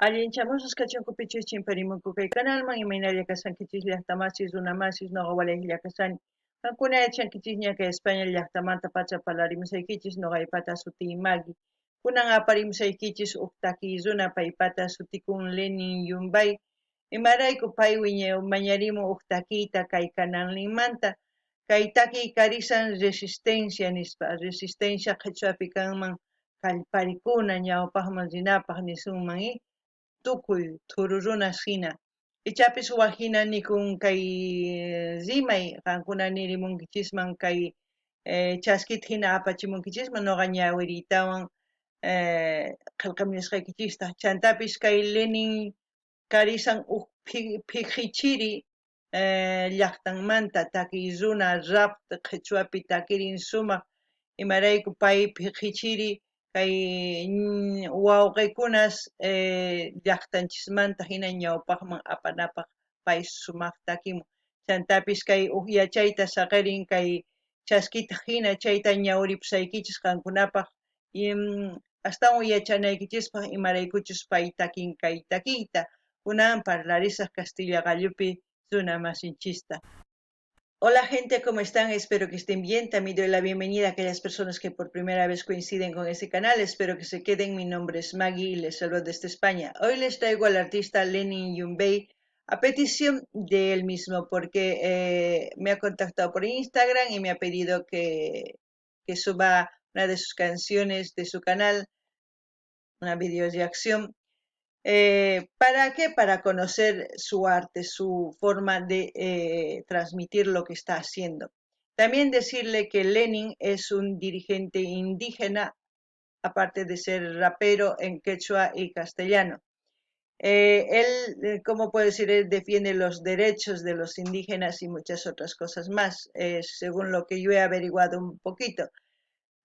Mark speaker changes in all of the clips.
Speaker 1: Allinchamusqas kachunkupichus chimparimunku kay kanalman, imaynalla kashankichis llaqtamasis, runamasis, noqa walejlla kashani. Qankuna yachankichisña kay España llaqtamanta pacha parlarimusaykichis, noqaypata sutiy Magui. Kunan aparimusaykichis uj takiy runa paypata sutikun Lenin Yumbay. Imarayku pay wiñay mañarimun uj takiyta kay kanalninmanta. Kay takiy karisan resistencia nispa, resistencia qhichwapi kanman kallparikuna ñawpaqman rinapaq nisunman i tukuy thuru runas hina. Ichapis waj hina nikun kay rimay qankuna nirimunkichisman kay chaskita hina apachimunkichisman noqa ñawiriytawan qhelqamunisqaykichista. Chantapis kay Lenin karisan uj phiqhichiri llaqtanmanta takiy runa rap qhichwapi takirin sumaq imarayku pay phiqhichiri kay wawqikunas llaqtanchismanta hina ñawpaqman apanapaq pay sumaq takimun. Chantapis kay uj yachayta saqirin kay chaskita hina chayta ñawripusaykichis qankunapaq astawan yachanaykichispaq imaraykuchus pay takin kay takiyta. Kunan parlarisaq Castilla qallupi runa masinchista. Hola gente, ¿cómo están? Espero que estén bien. También doy la bienvenida a aquellas personas que por primera vez coinciden con este canal. Espero que se queden. Mi nombre es Maggie y les saludo desde España. Hoy les traigo al artista Lenin Yumbay a petición de él mismo, porque me ha contactado por Instagram y me ha pedido que suba una de sus canciones de su canal, una video reacción. ¿Para qué? Para conocer su arte, su forma de transmitir lo que está haciendo. También decirle que Lenin es un dirigente indígena, aparte de ser rapero en quechua y castellano. Él, ¿cómo puedo decir? Él defiende los derechos de los indígenas y muchas otras cosas más, según lo que yo he averiguado un poquito.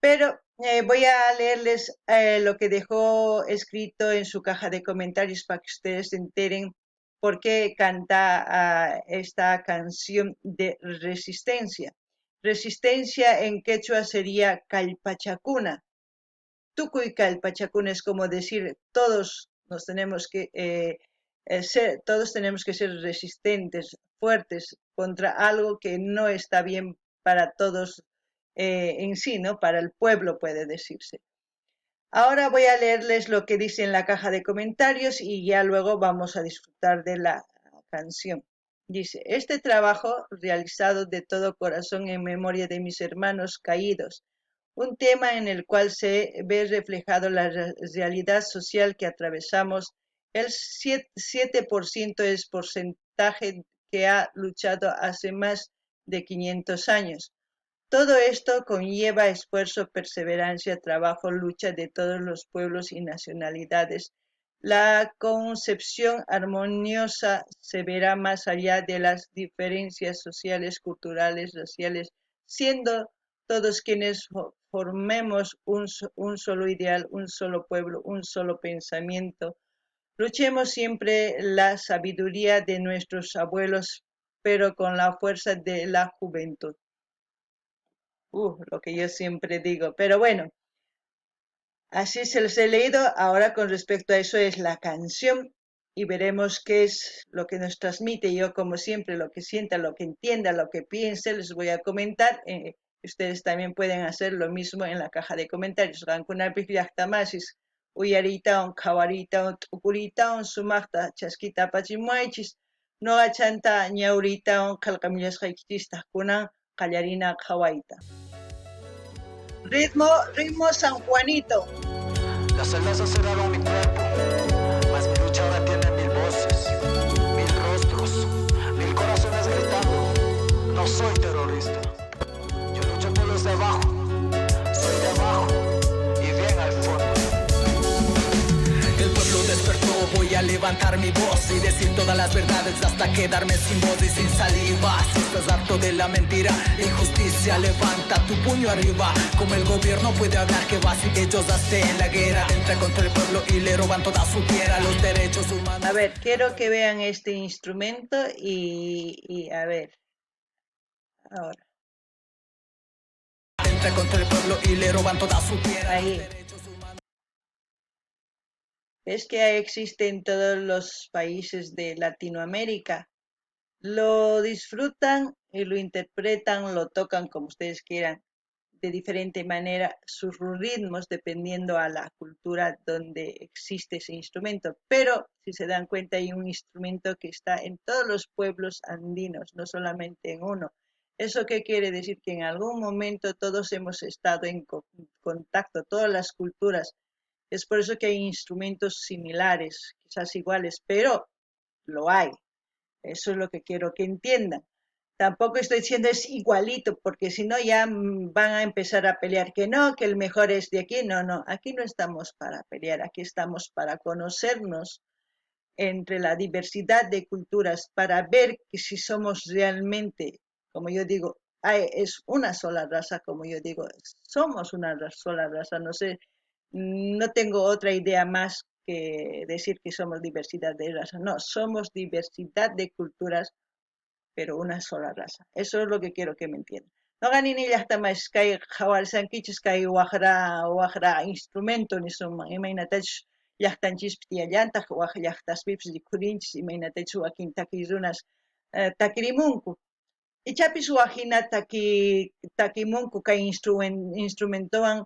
Speaker 1: Pero voy a leerles lo que dejó escrito en su caja de comentarios para que ustedes se enteren por qué canta esta canción de resistencia. Resistencia en quechua sería kallpachakuna. Tukuy kallpachakuna es como decir todos nos tenemos que ser, todos tenemos que ser resistentes, fuertes contra algo que no está bien para todos en sí, ¿no? Para el pueblo puede decirse. Ahora voy a leerles lo que dice en la caja de comentarios y ya luego vamos a disfrutar de la canción. Dice, este trabajo realizado de todo corazón en memoria de mis hermanos caídos, un tema en el cual se ve reflejado la realidad social que atravesamos. El 7% es porcentaje que ha luchado hace más de 500 años. Todo esto conlleva esfuerzo, perseverancia, trabajo, lucha de todos los pueblos y nacionalidades. La concepción armoniosa se verá más allá de las diferencias sociales, culturales, raciales, siendo todos quienes formemos un solo ideal, un solo pueblo, un solo pensamiento. Luchemos siempre la sabiduría de nuestros abuelos, pero con la fuerza de la juventud. Lo que yo siempre digo, pero bueno, así se los he leído. Ahora con respecto a eso es la canción y veremos qué es lo que nos transmite. Yo, como siempre, lo que sienta, lo que entienda, lo que piense, les voy a comentar. Ustedes también pueden hacer lo mismo en la caja de comentarios. Qankunapis llaqtamasis uyariytawan qhawariytawan t'ukuriytawan sumaqta chaskita apachimuwaychis. Noqa chanta ñawriytawan qhelqamullasqaykichistaq kunan qallarina qhawayta. Ritmo, ritmo San Juanito.
Speaker 2: Las celdas cerraron mi cuerpo, mas mi lucha ahora tiene mil voces, mil rostros, mil corazones gritando. No soy terrorista. Yo lucho por los de abajo, soy de abajo y bien al fondo. El pueblo despertó, voy a levantar mi voz y decir todas las verdades hasta quedarme sin voz y sin saliva. Si estás harto de la mentira, la injusticia, levanta tu puño arriba. Como el gobierno puede hablar que va si ellos hacen la guerra. Entra contra el pueblo y le roban toda su tierra, los derechos humanos.
Speaker 1: A ver, quiero que vean este instrumento y a ver, ahora.
Speaker 2: Entra contra el pueblo y le roban toda su tierra.
Speaker 1: Ahí. ¿Ves que existe en todos los países de Latinoamérica? Lo disfrutan y lo interpretan, lo tocan como ustedes quieran, de diferente manera, sus ritmos dependiendo a la cultura donde existe ese instrumento. Pero, si se dan cuenta, hay un instrumento que está en todos los pueblos andinos, no solamente en uno. ¿Eso qué quiere decir? Que en algún momento todos hemos estado en contacto, todas las culturas. Es por eso que hay instrumentos similares, quizás iguales, pero lo hay. Eso es lo que quiero que entiendan. Tampoco estoy diciendo es igualito, porque si no ya van a empezar a pelear que no, que el mejor es de aquí. No, no, aquí no estamos para pelear, aquí estamos para conocernos entre la diversidad de culturas, para ver que si somos realmente, como yo digo, es una sola raza, como yo digo, somos una sola raza, no sé, no tengo otra idea más que decir que somos diversidad de raza, no, somos diversidad de culturas, pero una sola raza. Eso es lo que quiero que me entiendan. Noqa nini llaqta kay qhawarishankichis kay waqra waqra instrumento nisunman imaynatachus llaqtanchispi tiyallantaq waj llaqtaspipis rikhurinchis imaynatachus wakin takiy runas takirimunku. Ichapis waj hina takimunku kay instrumentowan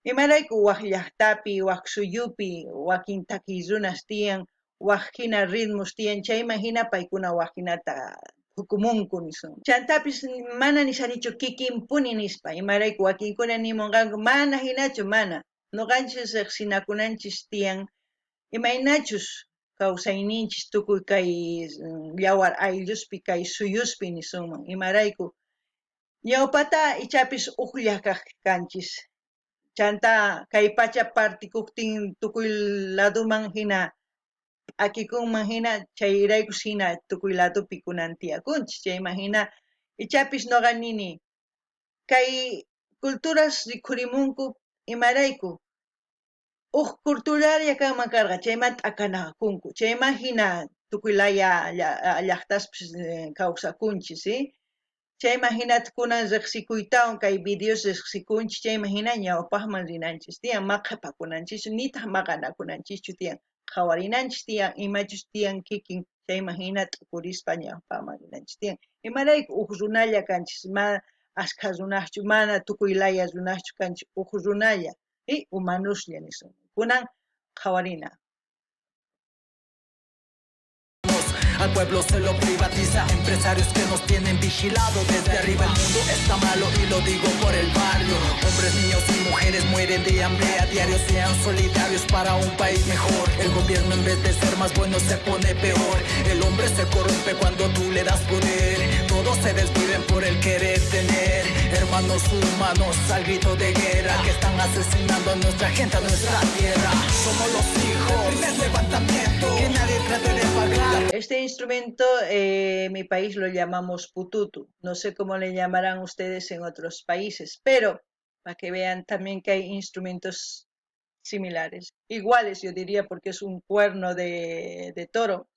Speaker 1: imarayku waj llaqtapi, waj suyupi wakin takiy runas tiyan, waj hina ritmos tiyan, chayman hina paykuna waj hinata hukumunku nisun. Chantapis mana nishanichu kikinpuni nispa, imarayku wakinkuna nimunqanku mana hinachu, mana. Noqanchis riqsinakunanchis tiyan imaynachus kawsayninchis tukuy kay yawar aylluspi kay suyuspi nisunman, imarayku ñawpata ichapis ujlla kaq kanchis. Chanta kay pacha partikuqtin tukuy laduman hina p'akikunman hina chayraykus hina tukuy ladupi kunan tiyakunchis, chayman hina ichapis noqa nini kay culturas rikhurimunku imarayku uj culturaria kanman karqa chayman t'akanakunku, chayman hina tukuy laya llaqtaspis kawsakunchis, ¿sí? Chayman hina kunan riqsikuytawan kay videos riqsikunchis, chayman hina ñawpaqman rinanchis tiyan, ma qhipakunanchischu nitaq maqanakunanchischu tiyan, qhawarinanchis tiyan imachus tiyan kikin, chayman hina t'ukurispa ñawpaqman rinanchis tiyan. Imarayku uj runalla kanchis, ma ashkha runaschu, mana tukuy laya runaschu kanchis, uj runalla, y humanuslla nisun. Kunan qhawarina.
Speaker 2: Al pueblo se lo privatiza, empresarios que nos tienen vigilado desde arriba. El mundo está malo y lo digo por el barrio. Hombres, niños y mujeres mueren de hambre a diario. Sean solidarios para un país mejor. El gobierno en vez de ser más bueno se pone peor. El hombre se corrompe cuando tú le das poder. Todos se desviven por el querer tener. Hermanos humanos al grito de guerra que están asesinando a nuestra gente, a nuestra tierra. Somos los hijos del primer levantamiento que nadie trate de apagar.
Speaker 1: Este instrumento en mi país lo llamamos pututu. No sé cómo le llamarán ustedes en otros países, pero para que vean también que hay instrumentos similares, iguales yo diría, porque es un cuerno de toro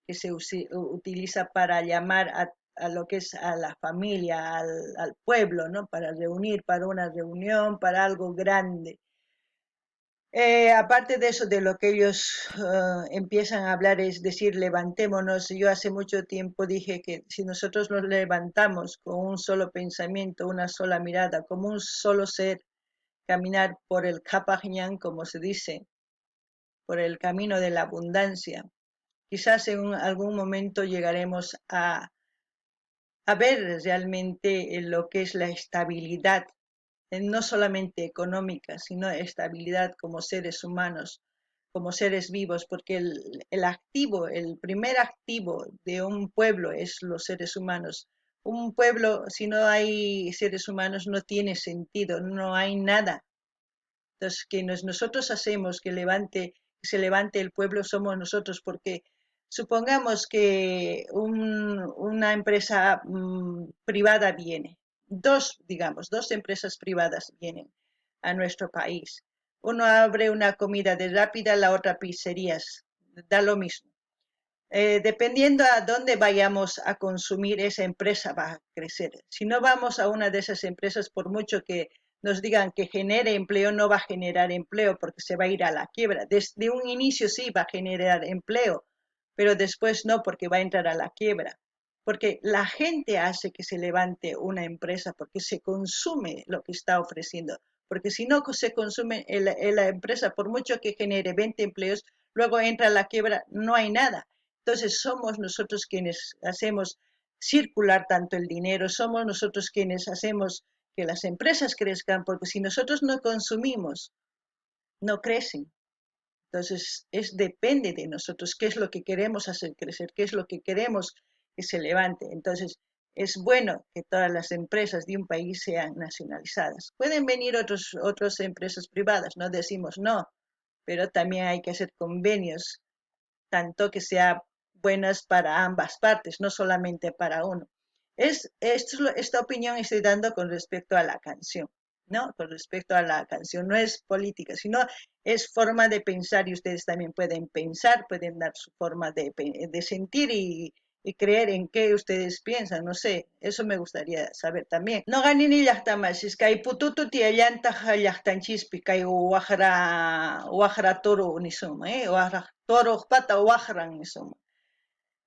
Speaker 1: que se utiliza para llamar a lo que es a la familia, al pueblo, ¿no? Para reunir, para una reunión, para algo grande. Aparte de eso, de lo que ellos empiezan a hablar, es decir, levantémonos. Yo hace mucho tiempo dije que si nosotros nos levantamos con un solo pensamiento, una sola mirada, como un solo ser, caminar por el Qhapaq Ñan, como se dice, por el camino de la abundancia, quizás en algún momento llegaremos a ver realmente lo que es la estabilidad, no solamente económica, sino estabilidad como seres humanos, como seres vivos, porque el primer activo de un pueblo es los seres humanos. Un pueblo, si no hay seres humanos, no tiene sentido, no hay nada. Entonces, quienes nosotros hacemos que se levante el pueblo somos nosotros, porque supongamos que una empresa privada viene, dos, digamos, dos empresas privadas vienen a nuestro país. Uno abre una comida de rápida, la otra pizzerías, da lo mismo. Dependiendo a dónde vayamos a consumir, esa empresa va a crecer. Si no vamos a una de esas empresas, por mucho que nos digan que genere empleo, no va a generar empleo porque se va a ir a la quiebra. Desde un inicio sí va a generar empleo, pero después no, porque va a entrar a la quiebra. Porque la gente hace que se levante una empresa, porque se consume lo que está ofreciendo. Porque si no se consume en la empresa, por mucho que genere 20 empleos, luego entra a la quiebra, no hay nada. Entonces somos nosotros quienes hacemos circular tanto el dinero, somos nosotros quienes hacemos que las empresas crezcan, porque si nosotros no consumimos, no crecen. Entonces, depende de nosotros qué es lo que queremos hacer crecer, qué es lo que queremos que se levante. Entonces, es bueno que todas las empresas de un país sean nacionalizadas. Pueden venir otras empresas privadas, no decimos no, pero también hay que hacer convenios, tanto que sean buenas para ambas partes, no solamente para uno. Esta opinión estoy dando con respecto a la canción, ¿no? Con respecto a la canción, no es política, sino es forma de pensar, y ustedes también pueden pensar, pueden dar su forma de sentir y creer en qué ustedes piensan, no sé, eso me gustaría saber también. Noqa nini llaqtamasis, kay pututu tiyallantaq llaqtanchispi, kay waqra toro nisunman, waqra toroq pata waqran nisunman.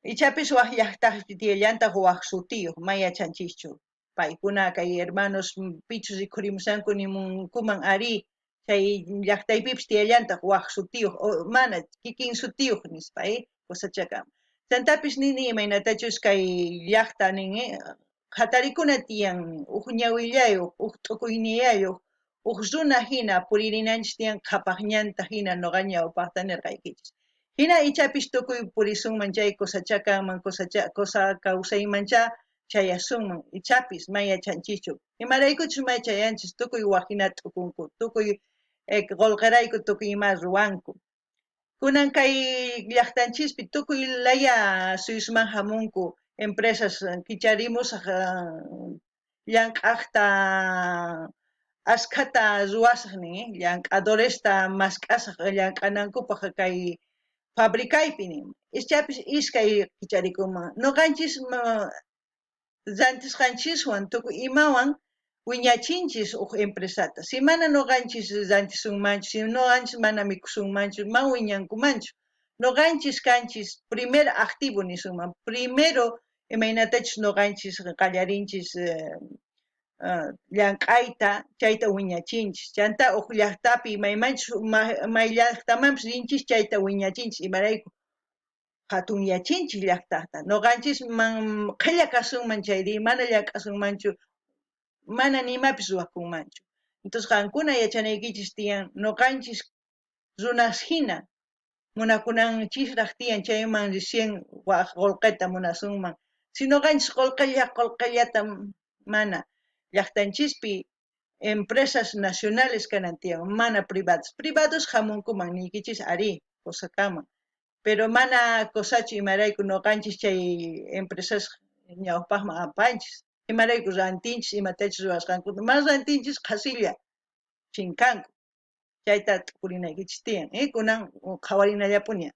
Speaker 1: Ichapis waq llaqtaqpi tiyallantaq waq sutiyuq, may yachanchischu. Paykuna kay hermanos pichus rikhurimushanku nimunkuman ari, chay llaqtaypipis tiyallantaq waq sutiyuq, mana kikin sutiyuq nispa, kusachakama. Chantapis nini imaynatachus kay llaqta nin, hatarikuna tiyan, uj ñawillayuq, uj t'ukuyniyayuq, uj runa hina puririnanchis tiyan qhapaq ñanta hina noqa ñawpaqta nirqaykichis. Hina ichapis tukuy purisunman chay kusachakanman, kusa kawsaymancha chayasunman, ichapis may yachanchischu. Imaraykuchus may chayanchis, tukuy waq hina t'ukunku, tukuy qolqerayku tukuy ima ruwanku. Kunan kay llaqtanchispi tukuy laya suyusman hamunku empresas kicharimusaq llank'aqta askhata ruwasaq nin, llank'adoresta mask'asaq llank'anankupaq kay fabricaypi nin. Ichapis iskay kicharikunman. Noqanchis rantisqanchiswan tukuy imawan wiñachinchis uj empresata. Si mana noqanchis rantisunmanchu, si noqanchis mana mikhusunmanchu, man wiñankumanchu. Noqanchis kanchis primer activo nisunman. Primero imaynatachus noqanchis qallarinchis llank'ayta, chayta wiñachinchis. Chanta uj llaqtapi maymanchus may llaqtamanpis rinchis chayta wiñachinchis, imarayku hatunyachinchis llaqtata. Noqanchis man qhilla kasunman chayri, mana llank'asunmanchu, mana nimapis ruwakunmanchu. Entonces qankuna yachanaykichis tiyan, noqanchis runas hina munakunanchisraq tiyan, chayman recién waq qolqeta munasunman. Si noqanchis qolqellata mana llaqtanchispi empresas nacionales kanan tiyan, mana privados. Privados hamunkuman niykichis ari, kusakaman. Pero mana kosachu imarayku noqanchis chay empresas ñawpaqman apanchis. Imarayku rantinchis imatachus ruwasqankuta, mas rantinchis qhasilla chinkanku. Chayta t'ukurinaykichis tiyan, kunan qhawarinallapuni.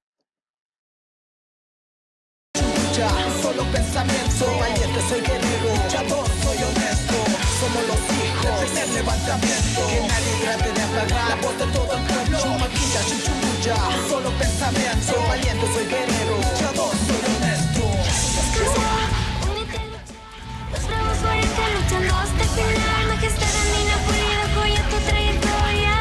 Speaker 2: Solo pensamiento, soy valiente, soy guerrero, luchador, soy honesto. Somos los hijos del primer levantamiento. Que nadie trate de apagar la voz de todo el pueblo. Chumaquilla, chuchumulla, solo pensamiento. Soy valiente, soy guerrero, luchador, soy honesto.
Speaker 3: Los bravos 40 luchando hasta el final. Majestad andina, pulida, joya tu trayectoria.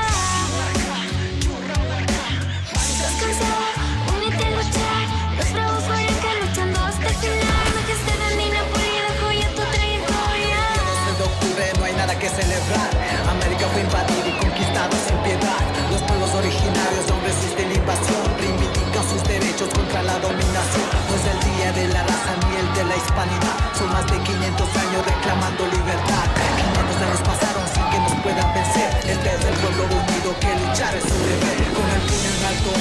Speaker 3: Estás cansado, únete a luchar. Los bravos 40 luchando hasta el final. Majestad andina, pulida, joya tu trayectoria.
Speaker 2: El 12 de octubre no hay nada que celebrar. América fue invadida y conquistada sin piedad. Los pueblos originarios aún resisten la invasión, reivindican sus derechos contra la dominación. No es el día de la raza ni el de la hispanidad. Son más de 500 años reclamando libertad. 500 años pasaron sin que nos puedan vencer. Este es el pueblo unido que luchar es su deber. Con el puño en alto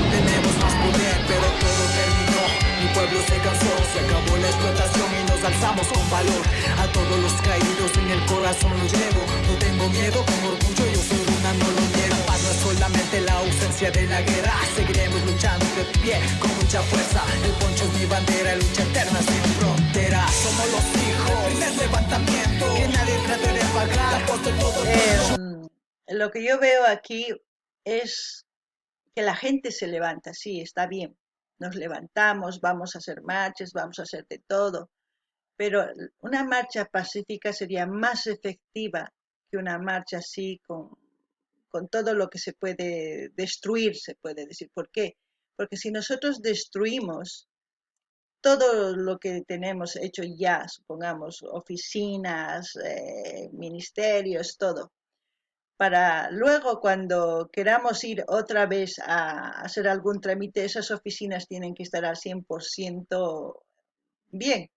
Speaker 2: tenemos más poder, pero todo terminó. Mi pueblo se cansó, se acabó la explotación y nos alzamos con valor. A todos los caídos en el corazón los llevo. No tengo miedo, con orgullo yo soy una, no lo niego. La paz no es solamente la ausencia de la guerra. Seguiremos luchando de pie con mucha fuerza. El poncho es mi bandera, lucha eterna sin frontera. Somos los hijos del primer levantamiento. Que nadie trate de apagar
Speaker 1: Lo que yo veo aquí es que la gente se levanta, sí, está bien. Nos levantamos, vamos a hacer marchas, vamos a hacer de todo, pero una marcha pacífica sería más efectiva que una marcha así con todo lo que se puede destruir, se puede decir. ¿Por qué? Porque si nosotros destruimos todo lo que tenemos hecho ya, supongamos, oficinas, ministerios, todo, para luego cuando queramos ir otra vez a hacer algún trámite, esas oficinas tienen que estar al 100% bien.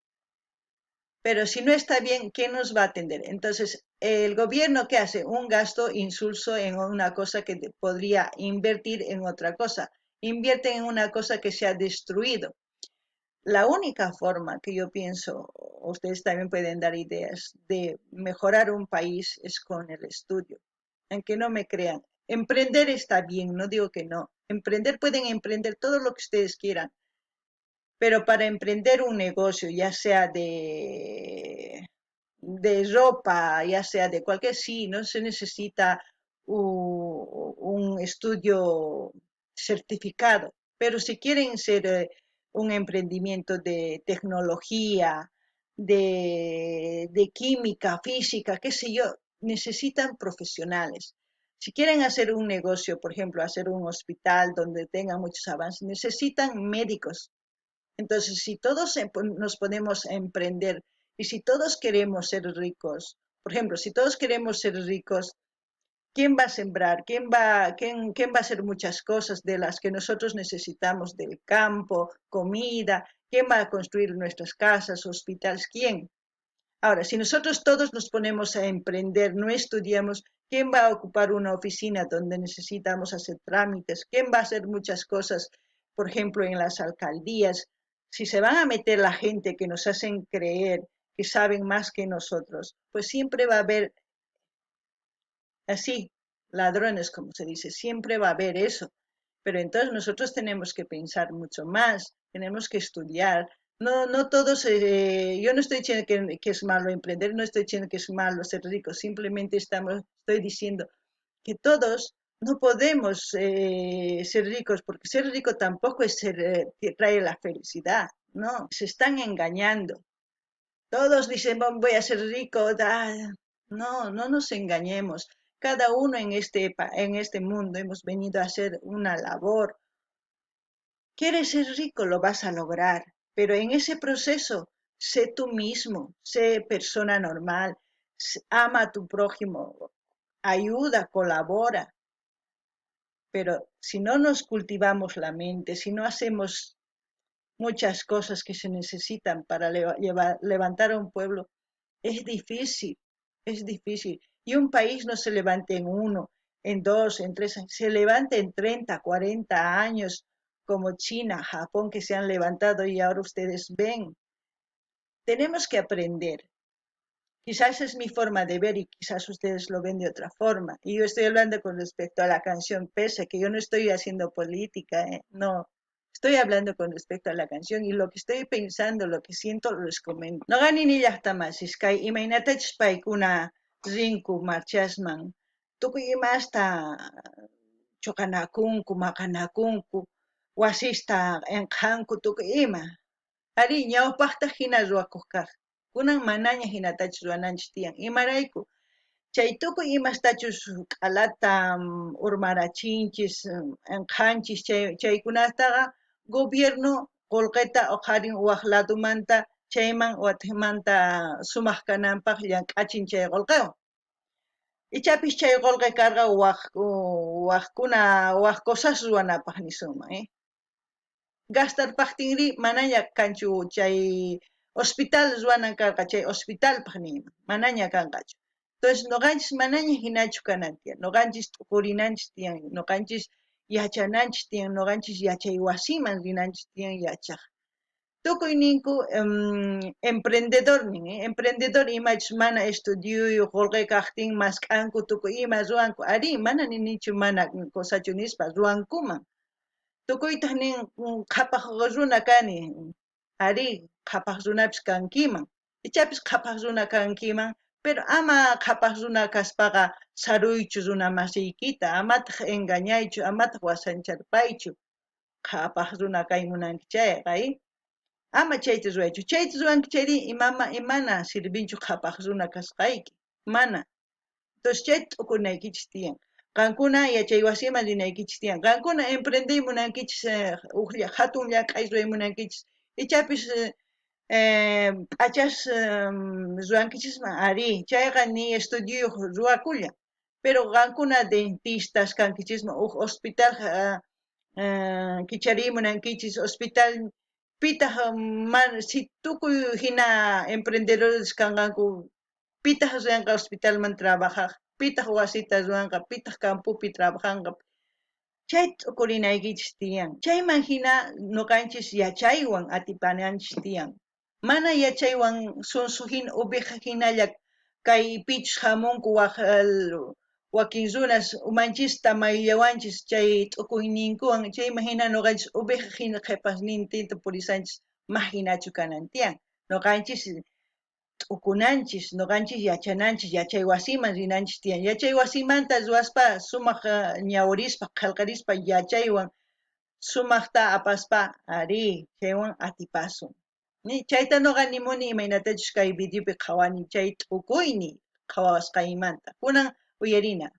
Speaker 1: Pero si no está bien, ¿quién nos va a atender? Entonces, el gobierno, ¿qué hace? Un gasto insulso en una cosa que podría invertir en otra cosa. Invierte en una cosa que se ha destruido. La única forma que yo pienso, ustedes también pueden dar ideas, de mejorar un país es con el estudio. Aunque no me crean. Emprender está bien, no digo que no. Emprender, pueden emprender todo lo que ustedes quieran. Pero para emprender un negocio, ya sea de ropa, ya sea de cualquier, sí, no se necesita un estudio certificado. Pero si quieren ser un emprendimiento de tecnología, de química, física, qué sé yo, necesitan profesionales. Si quieren hacer un negocio, por ejemplo, hacer un hospital donde tenga muchos avances, necesitan médicos. Entonces, si todos nos ponemos a emprender y si todos queremos ser ricos, por ejemplo, si todos queremos ser ricos, ¿quién va a sembrar? ¿Quién va a hacer muchas cosas de las que nosotros necesitamos del campo, comida? ¿Quién va a construir nuestras casas, hospitales? ¿Quién? Ahora, si nosotros todos nos ponemos a emprender, no estudiamos, ¿quién va a ocupar una oficina donde necesitamos hacer trámites? ¿Quién va a hacer muchas cosas, por ejemplo, en las alcaldías? Si se van a meter la gente que nos hacen creer que saben más que nosotros, pues siempre va a haber así, ladrones, como se dice, siempre va a haber eso. Pero entonces nosotros tenemos que pensar mucho más, tenemos que estudiar. No, no todos, yo no estoy diciendo que es malo emprender, no estoy diciendo que es malo ser rico, simplemente estoy diciendo que todos no podemos ser ricos, porque ser rico tampoco es trae la felicidad, no, se están engañando. Todos dicen, voy a ser rico, no, no nos engañemos. Cada uno en este mundo hemos venido a hacer una labor. ¿Quieres ser rico? Lo vas a lograr. Pero en ese proceso, sé tú mismo, sé persona normal, ama a tu prójimo, ayuda, colabora. Pero si no nos cultivamos la mente, si no hacemos muchas cosas que se necesitan para levantar a un pueblo, es difícil, es difícil. Y un país no se levanta en uno, en dos, en tres, se levanta en 30, 40 años, como China, Japón, que se han levantado y ahora ustedes ven. Tenemos que aprender. Quizás es mi forma de ver y quizás ustedes lo ven de otra forma. Y yo estoy hablando con respecto a la canción, pese a que yo no estoy haciendo política, no. Estoy hablando con respecto a la canción y lo que estoy pensando, lo que siento, lo les comento. Noqani nillajtamasis kay imaynatachus paykuna rinku marchasman, tukuy imasta choqanakunku, maqanakunku, wasista enqhanku tukuy ima. Arí, ñawpaqta hina ruwakuq kaq. Kunan manaña hinatachus ruwananchis tiyan. Imarayku, chay tukuy imastachus q'alata urmarachinchis, enqhanchis chaykunataqa gobierno qullqita uqharin waj ladumanta chayman watijmanta sumaq kananpaq llank'achin chay qullqiwan. Ichapis chay qullqi karqa wajkuna waj cosas ruwanapaq nisunman, Gastarpaqtinri manaña kanchu chay hospital ruwanan karqa chay hospitalpaq niyman, manaña kanqachu. Entonces noqanchis manaña hinachu kanan tiyan, noqanchis t'ukurinanchis tiyan, noqanchis yachananchis tiyan, noqanchis yachay wasiman rinanchis tiyan yachaq. Tukuy ninku emprendedor nin, emprendedor imachus mana estudioyuq qullqi kaqtin mask'anku tukuy ima ruwanku, arí, mana ninichu mana cosachu nispa ruwankuman. Tukuytaq nin qhapaq runa kani, arí, qhapaq runapis kankiman, ichapis qhapaq runa kankiman, Pero ama qhapaj runa kaspaqa saruychu runa masiykita, amataj engañaychu, amataj wasancharpaychu. Qhapaj runa kay munanki chayqa, ama chayta ruwaychu. Chayta ruwanki chayrí, imama imana sirvinchu qhapaj runa kasqayki? Mana. Entonces chayta t'ukunaykichis tiyan. Qankuna yachaywasiman rinaykichis tiyan. Qankuna emprendey munankichis, uj jatun llank'ay ruway munankichis. Ichapis p'achas ruwankichisman, arí, chayqa ni estudioyoj ruwakullan. Pero qankuna dentistas kankichisman, uj hospital kichariy munankichis, hospital pitaj man, si tukuy jina emprendedores kanqanku, pitaj rinqa hospitalman trabajaj, pitaj wasita ruwanqa, pitaj campopi trabajanqa. Chay t'ukurinaykichis tiyan. Chayman jina noqanchis yachaywan atipananchis tiyan. Mana yachaywan sonso jina, oveja jinalla kay pichus jamunku waj wakin runas umanchista mayllawanchis chay t'ukuyninkuwan, chayman jina noqanchis oveja jina qhepasnintinta purisanchis, ma jinachu kanan tiyan. Noqanchis t'ukunanchis, noqanchis yachananchis, yachay wasiman rinanchis tiyan. Yachay wasimanta ruwaspa sumaj ñawirispa, qhelqarispa yachaywan sumajta apaspa, arí, chaywan atipasun. Chayta noqa nimuni imaynatachus kay videopi qhawani chay t'ukuyni qhawasqaymanta. Kunan uyarina.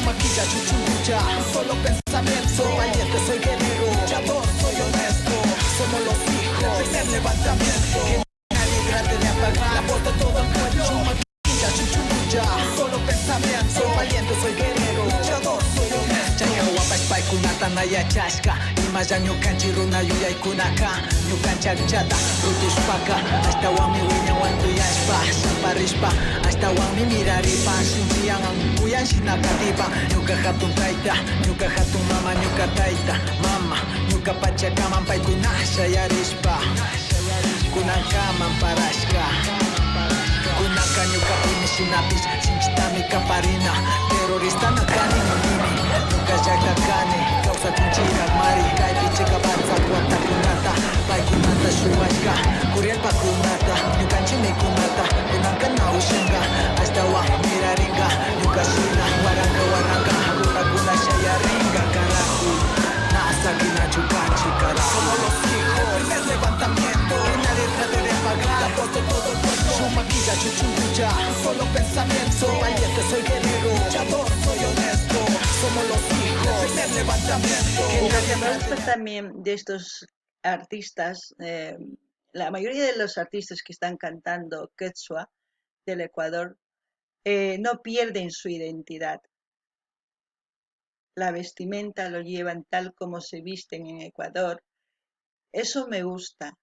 Speaker 2: Maquilla, chuchungucha, un solo pensamiento. Soy valiente, soy guerrero, luchador, soy honesto. Somos los hijos del primer levantamiento. Que nadie trate de apagar la voz de todo el pueblo. Maquilla, chuchungucha, un solo pensamiento. Soy valiente, soy guerrero, luchador, soy honesto. Chaykawapash paykunata na yachashka, imalla ñukanchik runa yuyaykunaka, ñukanchik akchata rutushpaka, ashtawanmi wiñan wantuyashpa, shamparishpa, ashtawanmi miraripan, shinchiyan kuyan shina katipan, ñuka hatun tayta, ñuka hatun mama, ñuka tayta, mama, ñuka pachakaman paykuna shayarishpa, kunankaman parashka. Kunanka ñukapimi shinapish sinchitami kaparina, terrorista na kani ninimi, ñuka llakta kani, kawsakunchikrak mari, kaypi chika patsak watakunata, paykunata shuwashka, kurielpakunata, ñukanchik mikunata, kunanka na ushanka, ashtawan mirarinka, ñuka shina waranka waranka, runakuna shayarinka, carajo, na sakinachu kanchik, carajo. Somos los hijos del primer levantamiento, que nadie trate de apagar la voz de todo el pueblo. Chumaquilla, chuchungucha, un solo pensamiento. Soy valiente, soy guerrero, luchador, soy honesto. Somos los hijos del primer levantamiento. Que
Speaker 1: Lo que
Speaker 2: nadie
Speaker 1: me
Speaker 2: trate
Speaker 1: gusta también de estos artistas, la mayoría de los artistas que están cantando quechua del Ecuador, no pierden su identidad. La vestimenta lo llevan tal como se visten en Ecuador. Eso me gusta.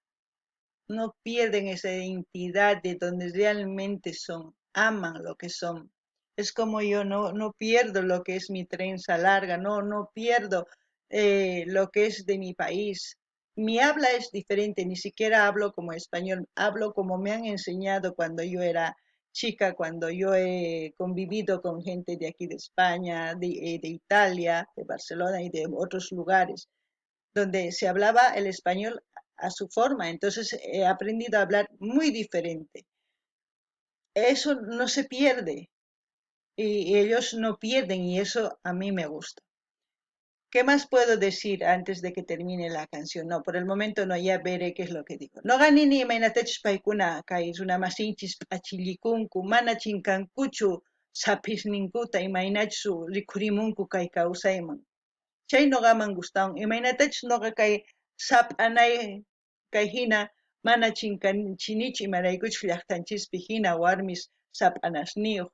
Speaker 1: No pierden esa identidad de donde realmente son. Aman lo que son. Es como yo no pierdo lo que es mi trenza larga, no pierdo lo que es de mi país. Mi habla es diferente, ni siquiera hablo como español, hablo como me han enseñado cuando yo era chica, cuando yo he convivido con gente de aquí de España, de Italia, de Barcelona y de otros lugares, donde se hablaba el español a su forma. Entonces he aprendido a hablar muy diferente. Eso no se pierde y ellos no pierden, y eso a mí me gusta. ¿Qué más puedo decir antes de que termine la canción? No, por el momento no, ya veré qué es lo que digo. Noqa nini imaynatachus paykuna kay runa masinchis p'achillikunku, mana chinkankuchu saphisninkuta imaynachus rikhurimunku kay kawsayman. Chay noqaman gustawan. Imaynatachus noqa kay sap'anay kay hina mana chinkanchinichu imaraykuchus llaqtanchispi hina warmis sap'anasniyuq.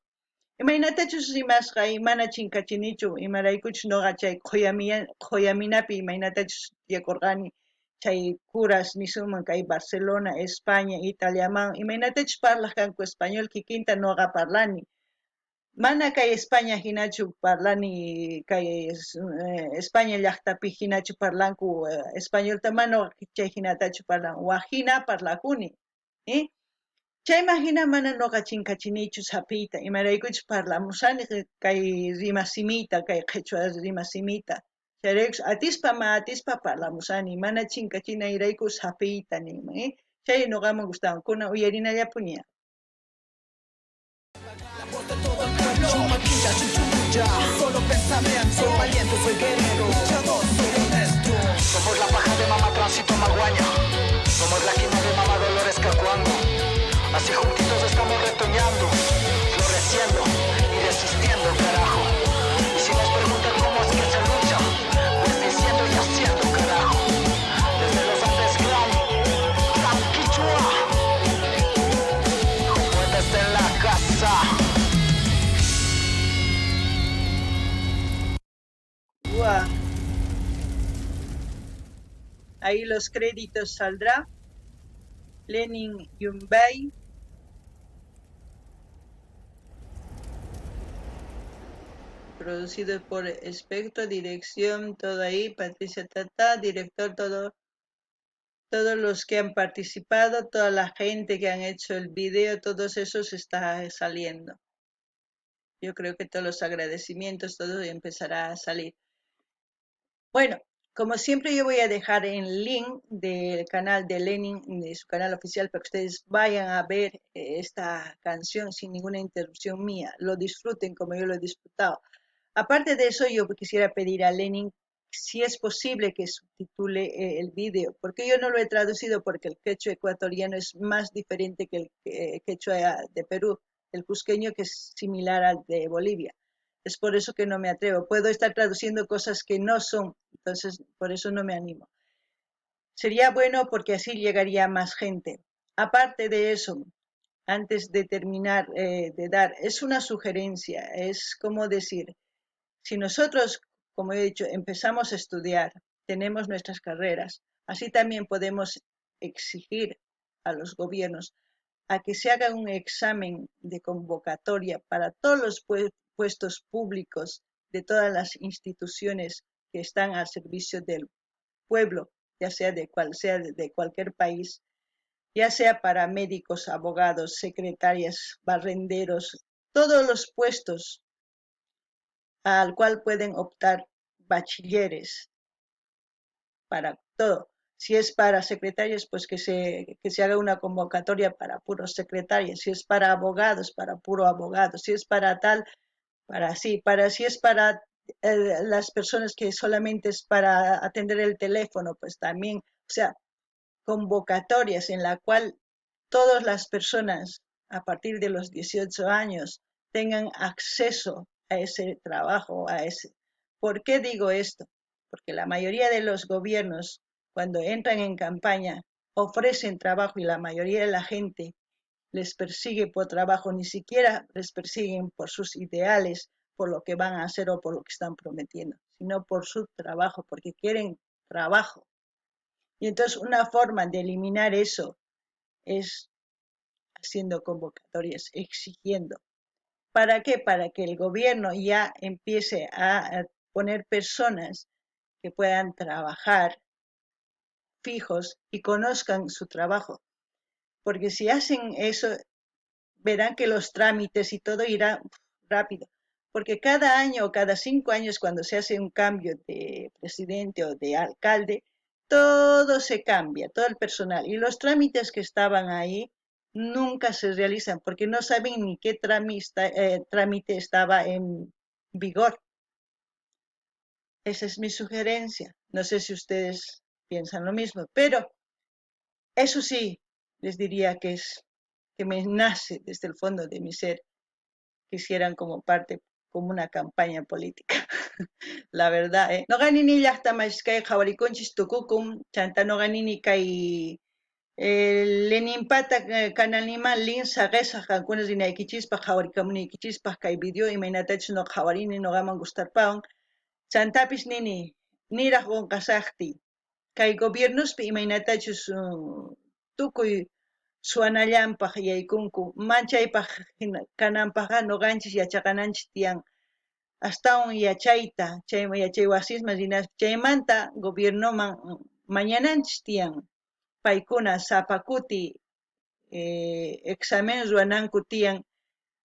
Speaker 1: Imaynatachus rimasqay mana chinkachinichu imaraykuchus noqa chay qhuyaminapi imaynatachus tiyakurqani chay curas nisunman kay Barcelona, España, Italiaman imaynatachus parlaq kanku español kikinta noqa parlani. Mana kay España hinachu parlani, kay España llaqtapi hinachu parlanku españolta, mana chay hinatachu parlan, waj hina parlakuni. Chayman hina mana noqa chinkachinichu sapiyta, imaraykuchus parlamusani kay rimasimiyta, kay qhichwa rimasimiyta. Chayraykus atispa ma atispa parlamusani, mana chinkachinayrayku sapiyta ninman. Chay noqaman gustawan. Kunan uyarinallapuni.
Speaker 2: Solo pensamiento, soy valiente, soy guerrero, luchador, soy honesto. Somos la paja de mamá Tránsito Maguaña, somos la quina de mamá Dolores Cacuango. Así juntitos estamos retoñando, floreciendo y resistiendo, carajo. Y si nos preguntan cómo es que se lucha, pues diciendo y haciendo, carajo. Desde los Andes, gran, gran Quichua. Poetas en la casa.
Speaker 1: Guau. Ahí los créditos saldrá. Lenin Yumbay. Producido por Espectro, dirección, todo ahí, Patricia Tata, director, todo, todos los que han participado, toda la gente que han hecho el video, todos esos está saliendo. Yo creo que todos los agradecimientos, todo empezará a salir. Bueno, como siempre yo voy a dejar el link del canal de Lenin, de su canal oficial, para que ustedes vayan a ver esta canción sin ninguna interrupción mía, lo disfruten como yo lo he disfrutado. Aparte de eso, yo quisiera pedir a Lenin si es posible que subtitule el video, porque yo no lo he traducido porque el quechua ecuatoriano es más diferente que el quechua de Perú, el cusqueño, que es similar al de Bolivia. Es por eso que no me atrevo. Puedo estar traduciendo cosas que no son, entonces por eso no me animo. Sería bueno porque así llegaría más gente. Aparte de eso, antes de terminar de dar, es una sugerencia, es como decir, si nosotros, como he dicho, empezamos a estudiar, tenemos nuestras carreras, así también podemos exigir a los gobiernos a que se haga un examen de convocatoria para todos los puestos públicos de todas las instituciones que están al servicio del pueblo, ya sea de cual sea, de cualquier país, ya sea para médicos, abogados, secretarias, barrenderos, todos los puestos al cual pueden optar bachilleres, para todo. Si es para secretarios, pues que se haga una convocatoria para puros secretarios. Si es para abogados, para puro abogado. Si es para tal, para así. Para, si es para las personas que solamente es para atender el teléfono, pues también. Convocatorias en la cual todas las personas a partir de los 18 años tengan acceso a ese trabajo, a ese. ¿Por qué digo esto? Porque la mayoría de los gobiernos, cuando entran en campaña, ofrecen trabajo y la mayoría de la gente les persigue por trabajo, ni siquiera les persiguen por sus ideales, por lo que van a hacer o por lo que están prometiendo, sino por su trabajo, porque quieren trabajo. Y entonces una forma de eliminar eso es haciendo convocatorias, exigiendo. ¿Para qué? Para que el gobierno ya empiece a poner personas que puedan trabajar fijos y conozcan su trabajo. Porque si hacen eso, verán que los trámites y todo irá rápido. Porque cada año o cada 5 años, cuando se hace un cambio de presidente o de alcalde, todo se cambia, todo el personal. Y los trámites que estaban ahí nunca se realizan porque no saben ni qué trámite estaba en vigor. Esa es mi sugerencia. No sé si ustedes piensan lo mismo, pero eso sí, les diría que es que me nace desde el fondo de mi ser que hicieran como parte, como una campaña política. La verdad. Noqanini llaqta mashkay qhawarikunchis tukukun, chanta noqanini kay Leninpata kanalniman link saqesaq qankuna rinaykichispaq qhawarikamunaykichispaq kay video imaynatachus noqa qhawarini noqaman gustarpawan. Chantapis nini, niraq qunqasaqti kay gobiernospi imaynatachus tukuy suwanallanpaq yaykunku, manchaypaq hina kananpaqqa noqanchis yachaqananchis tiyan astawan yachayta, chay yachay wasisman rinaspa, chaymanta gobiernoman mañananchis tiyan paykuna sapa kuti examen ruwananku tiyan,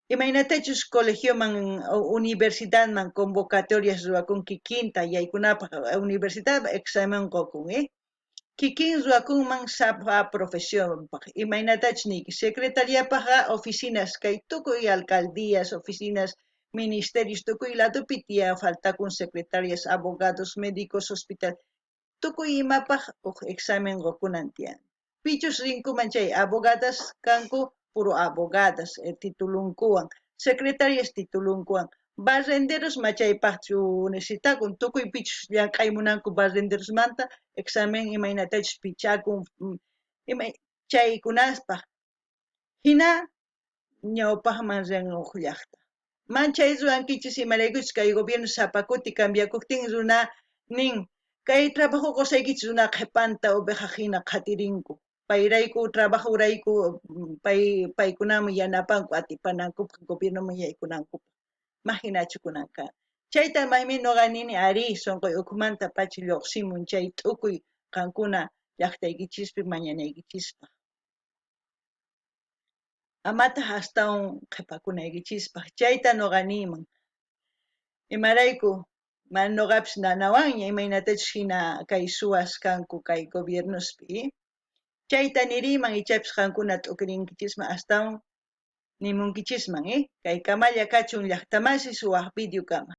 Speaker 1: imaynatachus colegioman o universidadman convocatorias ruwakun kikinta yaykunapaq universidad examen qukun? Kikin ruwakunman sapa profesionpaj, imaynatachus niyki, secretariapajqa oficinas kay tukuy alcaldías, oficinas, ministerios tukuy ladopi tiyan faltakun secretarias, abogados, médicos, hospital, tukuy imapaj uj examen qokunan tiyan. Pichus rinkuman chay abogadas kanku, puro abogadas titulunkuwan, secretarias titulunkuwan, barrenderos machaypajchu necesitakun, tukuy pichus llank'ay munanku barrenderosmanta examen imaynatachus pichakun chaykunaspaj. Jina ñawpajman rin uj llajta. Manchay ruwankichis imaraykuchus kay gobierno sapa kuti cambiakojtin runa nin kay trabajo qosaykichis runa qhepanta oveja jina qhatirinku. Payrayku trabajorayku paykunaman yanapanku atipanankupaj gobiernoman yaykunankupaj. Majinachu kunan kan. Chayta maymi noqa nini arí sonqoy ukhumanta pacha llojsimun chay t'ukuy qankuna llajtaykichispi mañanaykichispaj. Amataj astawan qhepakunaykichispaj. Chayta noqa niyman. Imarayku mana noqapis nanawanña imaynatachus jina kay suwas kanku kay gobiernospi. Chayta niriyman ichapis qankuna t'ukurinkichisman astawan nimunkichisman, kay kamalla kachun llajtamasis waj videokama.